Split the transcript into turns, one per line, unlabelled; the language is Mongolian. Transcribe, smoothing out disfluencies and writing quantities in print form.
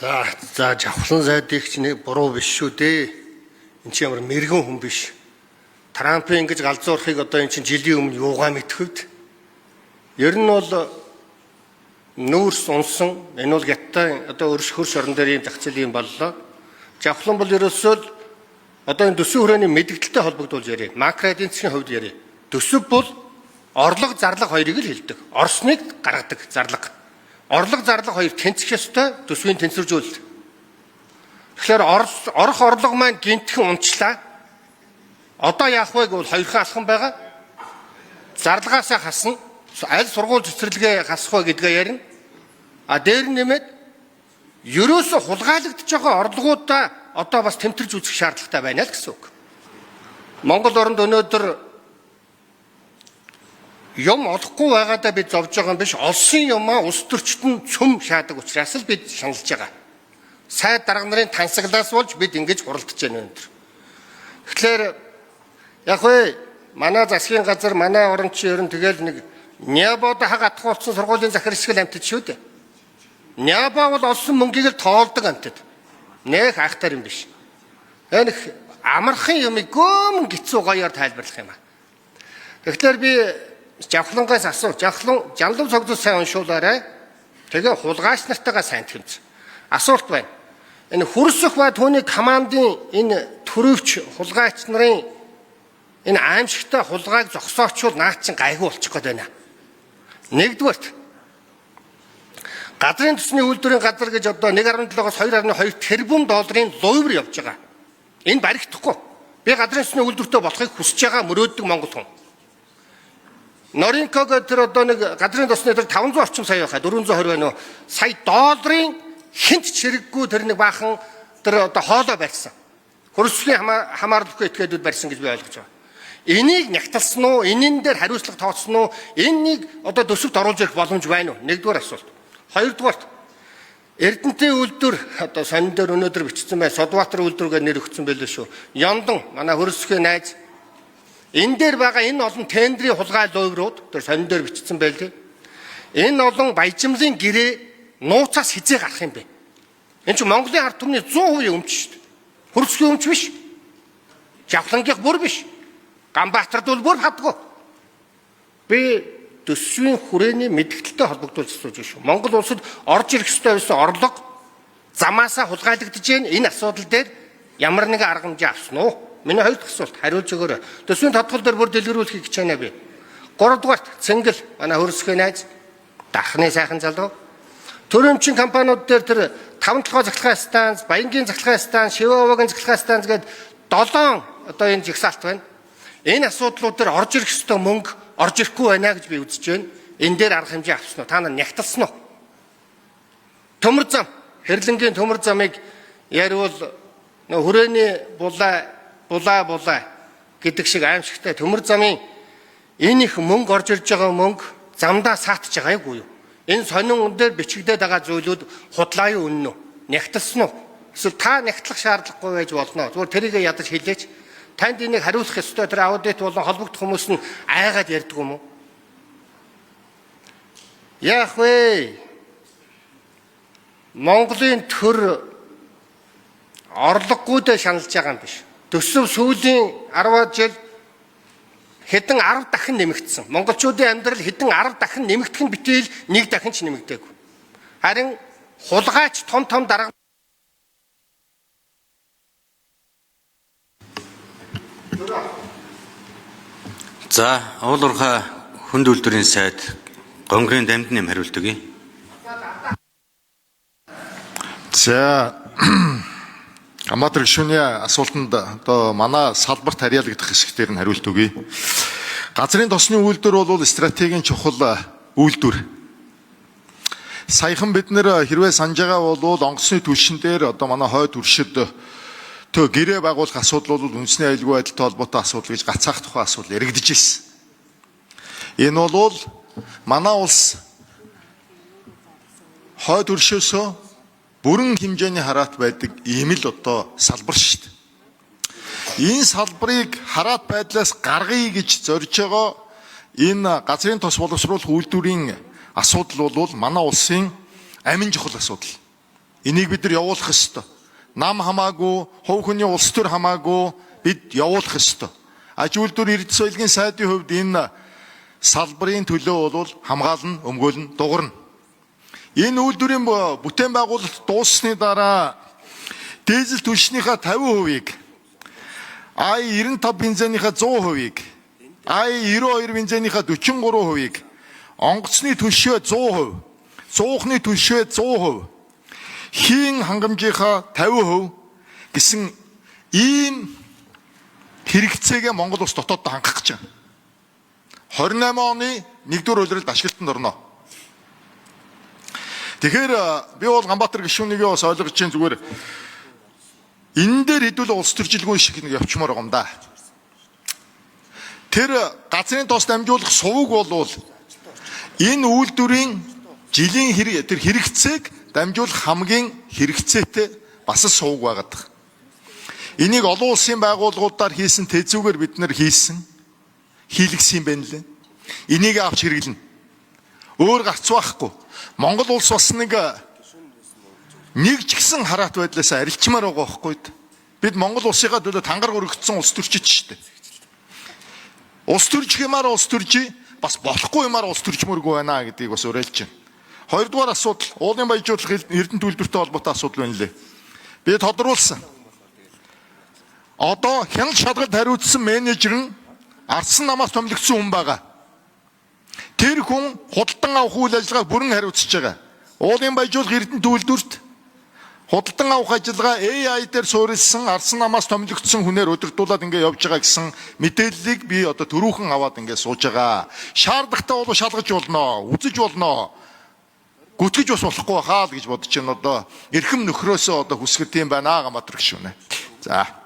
За Жавхлан сайдыг ч нэг буруу биш шүү дээ. Энд чи ямар мэрэгэн хүн биш. Трампын ингэж галзуурахыг одоо эн чинь жилийн өмнө юугаа мэдхэвд. Ер нь бол нүүрс унсан, энэ бол гяттай одоо өрш хөрш орон дээр ийм зах зээл юм боллоо. Жавхлан бол ерөөсөө л одоо энэ төсвийн хүрээний мэдгдэлтэй холбогдуулж яриа. Макро эдийн засгийн хувьд яриа. Төсөв бол орлого зарлага хоёрыг л хэлдэг. Орсныг гаргадаг зарлага. Орлого зарлага хоёр тэнцэх ёстой төсвийн тэнцвэржүүлэлт. Тэгэхээр орох орлого маань гинтхэн унчлаа. Одоо яах вэ гэвэл хоёрхан алхам байгаа. Зарлагаасаа хасна. Аль сургууль цэцэрлэгээ хасах вэ гэдгээ ярина. А дээр нь нэмээд ерөөсө хулгайлагдж байгаа орлогоудаа одоо бас тэмтэрч үзэх шаардлагатай байна л гэсэн үг. Монгол оронд өнөөдөр юм олохгүй байгаадаа бид зовж байгаа юм биш. Олсон юмаа улс төрчд нь цөм шаадаг учраас л бид шаналж байгаа. Сайд дарга нарын тансаглаас болж бид ингэж хуралдаж байна өнөөдөр. Тэгэхээр яг вэ манай засгийн газар манай орон чи ер нь тэгэл нэг нябод хаг атгуулсан сургуулийн захирал шиг л амьтад шүү дээ. Няба бол олсон мөнгийг л тоолдог амьтад. Нэх айхтар юм биш. Энэ их амархан юмыг гөмөн гिचүү гоёор тайлбарлах юм а. Тэгэхээр би Жавхлангаас асуу. Жавхлан жанлав цогцол сайн уншуулаарай. Тэгээ хулгайч нартайгаа сайн тэмц. Асуулт байна. Энэ хөрсөх ба түүний командын энэ төрөвч хулгайч нарын энэ аимшигтай хулгайг зогсоочвол наад чинь гайгүй болчих гээд байна. Нэгдүгээрт газрын төсний үйлдвэрийн газар гэж одоо 1.7-оос 2.2 тэрбум долларын луйвар явж байгаа. Энэ баригдахгүй. Би газрын төсний үйлдвэртэй болохыг хүсэж байгаа мөрөөддөг монгол хүн. Норинко гэдэг тэр одоо нэг газрын тосны тэр 500 орчим сая байхаа 420 байна уу? Сая долларын хинт чирэггүй тэр нэг баахан тэр одоо хоолой барьсан. Хөрслийн хамаарлаггүй этгээдүүд барьсан гэж би ойлгож байгаа. Энийг нягтлсан уу? Энэн дээр хариуцлага тооцсон уу? Энэнийг одоо төсөвт оруулж ирэх боломж байна уу? Нэгдүгээр асуулт. Хоёрдугаарт Эрдэнтийн үйлдвэр одоо сонин дээр өнөөдөр бичсэн бай. Содбаатар үйлдвэр гэж нэр өгсөн байлээ шүү. Ёндон манай хөрсхийн найз энэ дээр байгаа энэ олон тендрийн хулгай луйврууд тэр сонин дээр бичсэн байлээ. Энэ олон баяжмлын гэрээ нууцаас хизээ гарах юм бэ? Энэ чинь Монголын ард түмний 100% өмч шүү дээ. Хөрсгийн өмч биш. Жавхлангийнх бүр биш. Ганбаатард бол бүр хадгүй. Би төсвийн хүрээний мэдгдэлтэй холбогдуулж асууж байна шүү. Монгол улсад орж ирэх ёстой байсан орлого замаасаа хулгайлагдаж байна. Энэ асуудал дээр ямар нэгэн арга хэмжээ авсан уу? Миний хоёр дахь асуулт хариулж өгөөрэй. Төсвийн тодгол дээр бүр дэлгэрүүлэхийг хичээнэ би. Гуравдугаарт Цэнгэл манай хөрсгийн найз дахны сайхан залуу. Төрөмчин компаниуд дээр тэр таван толгой цахилгаан станц, Баянгийн цахилгаан станц, Шиваавагийн цахилгаан станц гээд 7 одоо энэ жигсаалт байна. Энэ асуудлууд дээр орж ирэх ёстой мөнгө орж ирэхгүй байна гэж би үзэж байна. Энэ дээр арга хэмжээ авсан уу? Та нар нягтлсан уу? Төмөр зам, Хэрлэнгийн төмөр замыг яриул нөө хүрээний булаа булаа булаа гэдэг шиг аимшигтай төмөр замын энэ их мөнгө орж ирж байгаа мөнгө замдаа саатж байгаа юу юу? Энэ сонин дээр бичигдээд байгаа зүйлүүд худлаа юу үнэн үү? Нягтлсан уу? Эсвэл та нягтлах шаардлагагүй байж болно. Зүгээр тэрийг ядаж хэлээч. Танд энийг хариулах ёстой тэр аудит болон холбогдох хүмүүс нь айгаад ярьдаг юм уу? Яах вэ? Монголын төр орлогогүйдээ шаналж байгаа юм биш. Төсөв сүүлийн 10 жил хэдэн 10 дахин нэмэгдсэн. Монголчуудын амьдрал хэдэн 10 дахин нэмэгдэх нь битэл нэг дахин ч нэмэгдээгүй. Харин хулгайч том том дарга
За, уул уурхай хүнд үйлдвэрийн сайд Гонгорын дамд нэм хариулт өгье.
За Ганбаатар гишүүний асуултанд одоо манай салбарт харьяалагдах хэсэгтэр нь хариулт өгье. Газрын тосны үйлдвэр бол стратегийн чухал үйлдвэр. Саяхан бид нэр хэрвээ санаж байгаа бол онгоцны түвшин дээр одоо манай хойд үршид төө гэрээ байгуулах асуудал бол үндэсний аюулгүй байдалтай холбоотой асуудал гэж гацаах тухай асуудал яригдж ирсэн. Энэ бол манай улс хойд өршөөсөө бүрэн хэмжээний хараат байдаг ийм л одоо салбар шүү дээ. Энэ салбарыг хараат байдлаас гаргая гэж зорж байгаа энэ газрын тос боловсруулах үйлдвэрийн асуудал бол манай улсын амин чухал асуудал. Энийг бид нар явуулах ёстой. Нам хамаагүй, хувь хүний улс төр хамаагүй бид явуулах ёстой. Аж үйлдвэр эрдэс баялагын сайдын хувьд энэ салбарын төлөө бол хамгаална, өмгөөлнө, дугарна. Энэ үйлдвэрийн бүтээн байгуулалт дууссаны дараа дизель түлшнийхээ 50%-ийг, I-95 бензинийхээ 100%-ийг, I-92 бензинийхээ 43%-ийг, онгоцны түлшээ 100%, зуухны түлшээ 100%, хийн хангамжийнхаа 50% гэсэн ийм хэрэгцээгээ Монгол улс дотооддоо хангах гэж байна. 28 оны 1-р улиралд ашиглалтанд орно. Тэгэхээр би бол Ганбаатар гишүүнийг бас ойлгож чинь зүгээр энэ дээр хэдүүл улс төржилгүй шиг нэг явчмаар байгаа юм да. Тэр газрын тос дамжуулах сувг болвол энэ үйлдвэрийн жилийн хэрэг тэр хэрэгцээг дамжуулах хамгийн хэрэгцээтэй бас л сувг байгаад байгаа. Энийг олон улсын байгууллагуудаар хийсэн тэзүүгээр бид нар хийсэн хийлгсэн юм байна лээ. Энийг авч хэрэглэнэ. Өөр гарц байхгүй. Монгол улс бас нэг ч гэсэн хараат байдлаас арилчмаар байгаа байхгүй. Бид Монгол улсынхаа төлөө тангараг өргөцсөн улс төрчид шүү дээ. Улс төрчих юмар улс төржий, бас болохгүй юмар улс төрчмөргүй байна гэдгийг бас уриалж байна. Хоёрдугаар асуудал уулын баяжуулах Эрдэнэ төлбөртэй холбоотой асуудал байна лээ. Би тодруулсан. Одоо хяналт шалгалт хариуцсан менежер нь ардсан намаас томилогдсон хүн байгаа. Тэр хүн худалдан авах үйл ажиллагааг бүрэн хариуцж байгаа. Уулын баяжуулах Эрдэнэ төлбөрт худалдан авах ажиллагаа AI дээр суурилсан ардсан намаас томилогдсон хүнээр удирдуулаад ингээ явж байгаа гэсэн мэдээллийг би одоо түрүүхэн аваад ингээ сууж байгаа. Шаардлагатай бол шалгаж болно, үзэж болно. Гүтгэж бас болохгүй хаа л гэж бодож байна. Одоо эрхэм нөхрөөсөө одоо хүсгэт юм байна Ганбаатар гишүүнэ. За.